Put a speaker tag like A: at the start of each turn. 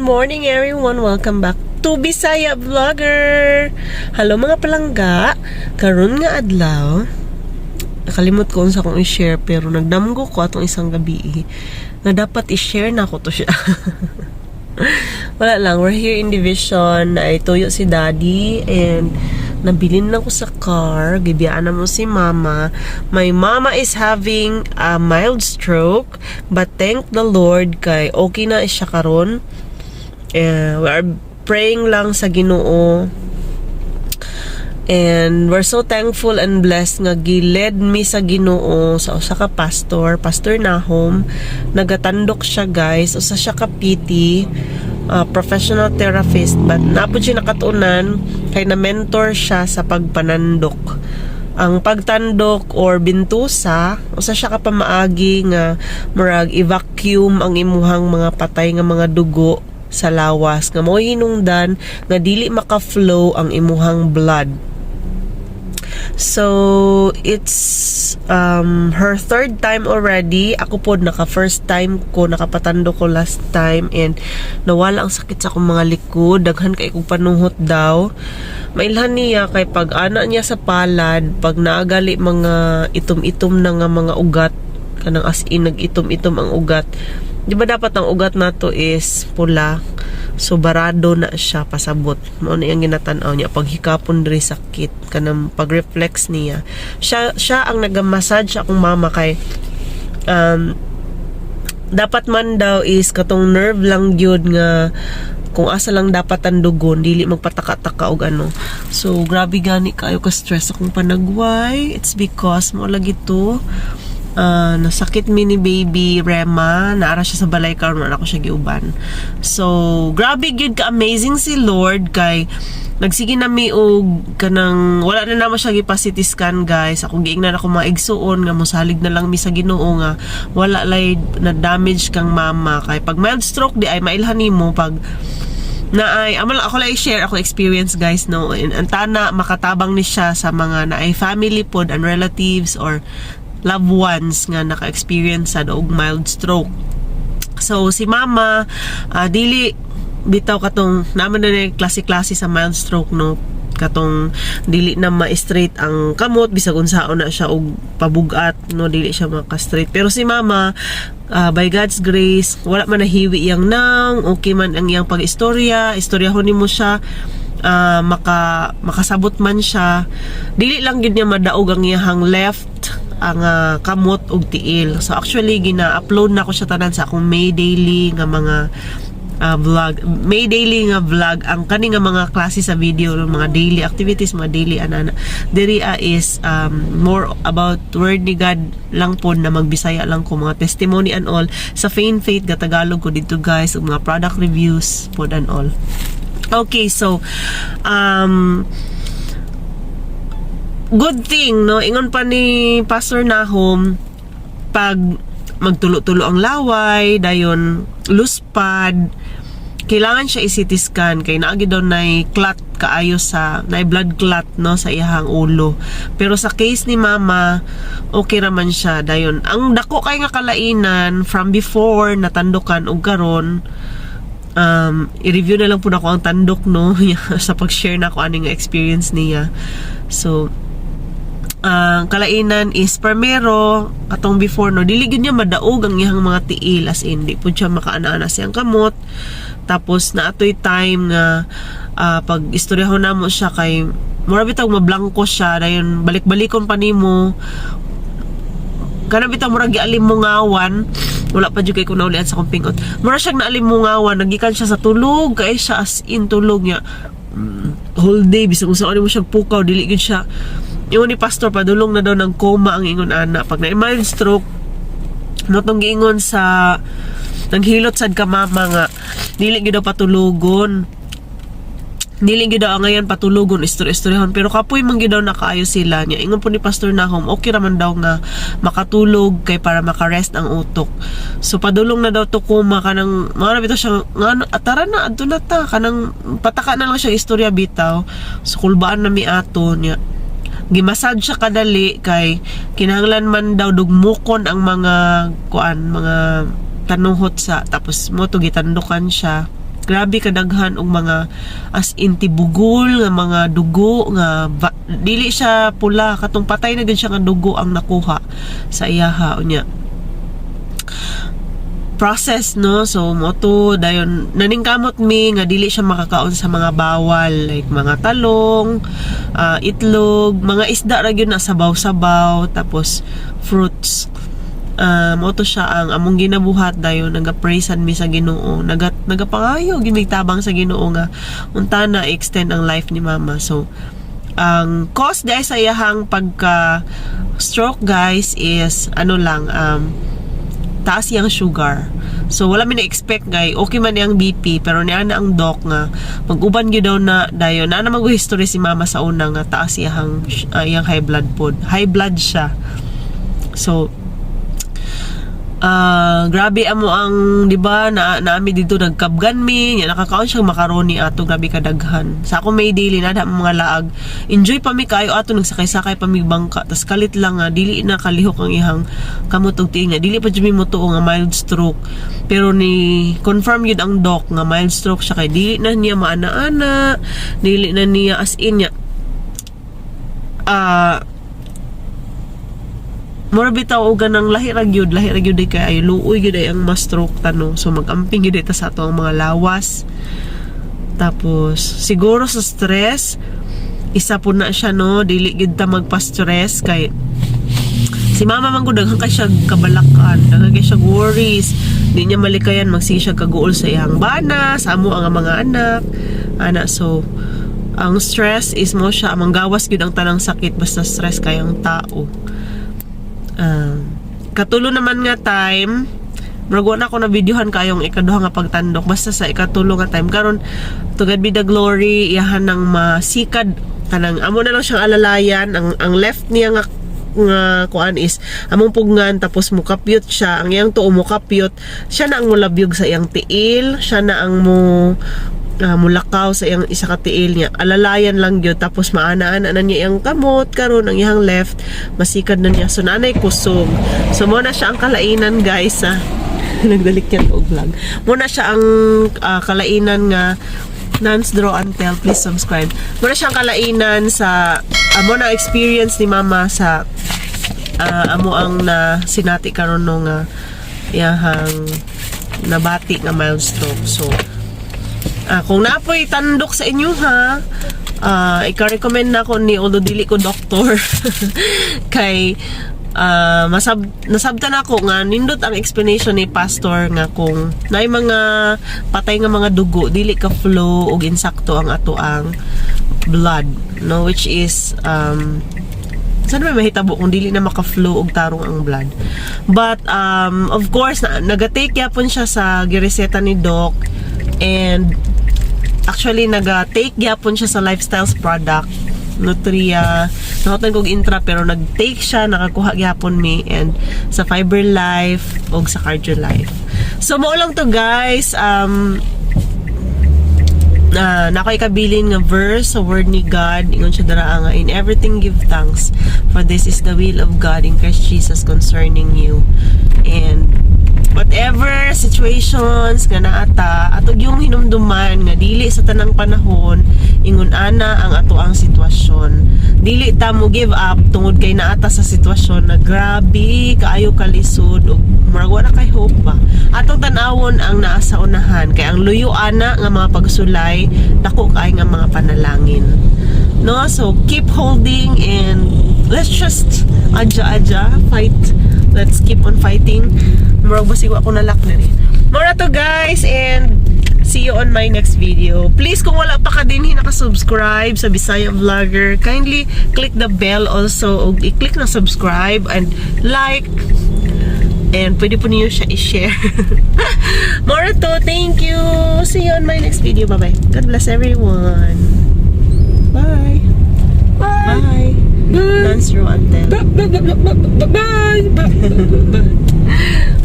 A: Morning, everyone! Welcome back to Bisaya Vlogger! Hello, mga palangga! Karon nga adlaw, nakalimot ko unsa akong i-share, pero nagdamgo ko atong isang gabi eh, nga dapat i-share na ko to siya. Wala lang, we're here in Division, ay tuyo si Daddy and nabilin lang ko sa car, gibiyaan na mo si Mama. My mama is having a mild stroke, but thank the Lord kay okay na siya karon. Eh, we are praying lang sa Ginoo. And we're so thankful and blessed nga gi-led mi sa Ginoo sa usa ka pastor, Pastor Nahom. Nagatandok siya, guys, usa siya ka PT, professional therapist, but naa pod siya nakatunan kay na mentor siya sa pagpanandok. Ang pagtandok or bintusa, usa siya ka pamaagi nga murag i-vacuum ang imuhang mga patay nga mga dugo sa lawas nga mo'y hinungdan nga dili maka-flow ang imuhang blood. So, it's her third time already. Ako po, naka first time ko, nakapatando ko last time and nawala ang sakit sa akong mga likod. Daghan kay kong panuhot daw. Mailhan niya kay pag ana niya sa palad, pag naagali mga itom-itom na nga mga ugat, kanang as in nag-itom-itom ang ugat. Di ba dapat ang ugat nato is pula? So barado na siya pasabot. Mao na iyang ginatan-aw niya pag hikapon diri sakit kanang pag-reflex niya. Siya siya ang nagamassage akong mama kay dapat man daw is katong nerve lang gyud nga kung asa lang dapat ang dugon, dili magpataka-taka og ano. So grabe gani kayo ka stress akong panagway. It's because mo lagi to nasakit mi ni baby Rema, naara siya sa balay karon, wala ko siya giuban. So grabe gyud ka amazing si Lord kay nagsige na mi og kanang wala na namo siya gipa CT scan, guys. Ako giingnan ako mga igsuon nga mosalig na lang mi sa Ginoo nga wala lay na damage kang mama, kay pag mild stroke di ay mailhan nimo pag na ay amo lang ako lang i-share ako experience, guys, no? And ang tana makatabang ni siya sa mga naay family pod and relatives or loved ones nga naka-experience sa og mild stroke. So si mama, dili bitaw katong naman na ni klase-klase sa mild stroke, no? Katong dili na ma-straight ang kamot bisag unsaon na siya og pabugat, no? Dili siya maka-straight, pero si mama, by God's grace, wala man nahiwi iyang nang okay man ang iyang pag-istorya. Istoryahon nimo siya, makasabot man siya. Dili lang gyud niya madaog ang iyang left ang kamot ug tiil. So actually gina-upload na ko siya tanan sa akong May Daily nga mga vlog. May daily nga vlog ang kani nga mga klase sa video, mga daily activities, mga daily anana. Diri is more about word ni God lang po na magbisaya lang ko, mga testimony and all. Sa Fain Faith ga Tagalog ko dito, guys, ug mga product reviews pod and all. Okay, so good thing, no? Ingon pa ni Pastor Nahum, pag magtulo-tulo ang laway, dayon luspad, kailangan siya i-CT scan kay naagi daw nay clot kaayo sa nay blood clot, no, sa iyahang ulo. Pero sa case ni mama, okay raman siya. Dayon ang dako kay nga kalainan from before natandukan og karon, i-review na lang po nako ang tandok, no, sa pag-share na ako aning experience niya. So ang kalainan is primero katong before, no, dili gyud niya madaog ang iyang mga tiil, as in di pud siya makaana-ana siyang kamot. Tapos naatoy time nga pag istoryahon namo siya kay mura bitaw mablangko siya, dayon balik-balikon pa nimo kana bitaw murag gialimungawan. Wala pa jud kay ko naulian sa akong pingot. Mura siyang naalimungawan, nagikan siya sa tulog kay siya, as in tulog niya whole day, bisag unsa mo siya pukaw, dili gyud siya. Ingon ni pastor, padulong na daw ng coma ang ingon ana pag na mild stroke no. Tong giingon sa naghilot sad ka mama nga dili gyud daw patulugon, dili gyud daw ngayon patulugon, istorya-istoryahon, pero kapoy man gyud daw nakaayo sila niya. Ingon po ni Pastor Nahom, okay raman daw nga makatulog kay para makarest ang utok. So padulong na daw to kuma, kanang mga bitaw siya nga ano, tara na, adto na ta, kanang pataka na lang siya istorya bitaw. So kulbaan na mi ato niya, gimasad siya kadali kay kinahanglan man daw dugmukon ang mga kuan, mga tanuhot sa, tapos mo to gitandukan siya. Grabe kadaghan og mga, as in, tibugol nga mga dugo nga dili siya pula, katong patay na gud siya nga dugo ang nakuha sa iyaha. Unya process, no? So mo to, dayon naningkamot mi nga dili siya makakaon sa mga bawal, like mga talong, itlog, mga isda ra gyud na sabaw-sabaw, tapos fruits. Mo to siya ang among ginabuhat. Dayon naga-pray sad mi sa Ginoo, nagapangayo gyud mig tabang sa Ginoo nga unta na extend ang life ni Mama. So ang cause dahil sa iyahang pagka stroke, guys, is ano lang, taas iyang sugar. So wala mi na-expect gay okay man iyang BP, pero niya na ang doc nga mag-uban gyud daw na. Dayon na mag history si Mama sa una nga taas iyang high blood pod. High blood siya. So grabe amo ang, di ba, na naami dito, nagkabgan mi nya, nakakaon siya macaroni ato, grabe kadaghan. Sa ako may daily na mga laag, enjoy pa mi kayo ato, nagsakay-sakay pa mi bangka, tas kalit lang nga dili na kalihok ang ihang kamot ug tiil nga dili pa jud mi motuo nga mild stroke, pero ni confirm yun ang doc nga mild stroke siya kay dili na niya maana-ana, dili na niya, as in niya mura bitaw og ganang lahi ra gyud kay ay luoy gyud ay ang ma-stroke tano. So magamping gyud ta sa ato ang mga lawas. Tapos siguro sa stress isa po na siya, no? Dili gyud ta magpa-stress kay si Mama man gud, daghan kay siya kabalakan, daghan kay siya worries. Di niya malikayan, magsige siya kaguol sa iyang bana, sa amo ang mga anak ana. So ang stress is mo siya manggawas gyud ang tanang sakit, basta stress kayang tao. Katulo naman nga time, murag wala ko na videohan kayong ikaduha nga pagtandok. Basta sa ikatulo nga time karon, to God be the glory, iyahan ng masikad, kanang amo na lang siyang alalayan. Ang left niya nga kuan is among pugnan, tapos mukapyot siya, ang iyang tuo mukapyot siya na ang mulabyog sa iyang tiil, siya na ang mo mulakaw sa iyang isa ka tiil niya, alalayan lang gyud. Tapos maana-ana na niya iyang kamot karon, ang iyang left masikad na niya. So nanay kusog. So mo na siya ang kalainan, guys, ha. Nagdalik yan og vlog. Mo na siya ang kalainan nga Nance Draw and Tell, please subscribe. Mo na siyang kalainan sa amo na experience ni Mama sa amo ang na sinati karon no nga iyahang nabati nga mild stroke. So kung naapoy tandok sa inyo ha, ika-recommend na ako ni, although dili ko doctor, kay nasabtan ako nga nindot ang explanation ni pastor nga kung naay mga patay nga mga dugo, dili ka flow og insakto ang ato ang blood, no? Which is saan may mahitabo kung dili na maka-flow og tarong ang blood. But of course na, naga-take yapon siya sa gireseta ni doc, and actually naga-take gyapon siya sa Lifestyles product Nutria. Nahutan kog intra, pero nag-take siya, nakakuha gyapon mi, and sa Fiber Life og sa Cardio Life. So mao lang to, guys. Na nakoy kabilin nga verse sa word ni God. Ingon siya dara nga, "In everything give thanks, for this is the will of God in Christ Jesus concerning you." And whatever situations nga naata, ato yung hinumduman nga dili sa tanang panahon ingon ana ang ato ang sitwasyon. Dili ta mo give up tungod kay naata sa sitwasyon na grabe kaayo kalisod ug murag wala kay hope ba. Atong tan-awon ang naa sa unahan, kay ang luyo ana nga mga pagsulay dako kay nga mga panalangin, no? So keep holding and let's just adya adya fight. Let's keep on fighting. Murag basig ako na lock na rin. Mura to, guys, and see you on my next video. Please, kung wala pa ka din naka-subscribe sa Bisaya Vlogger, kindly click the bell also ug i-click na subscribe and like, and pwede po niyo siya i-share. More to, thank you. See you on my next video. Bye-bye. God bless everyone. Bye.
B: Bye.
A: Bye.
B: Bye.
A: Dance Row Antel.
B: Bye. Bye. Bye. Bye. Bye. Bye. Bye.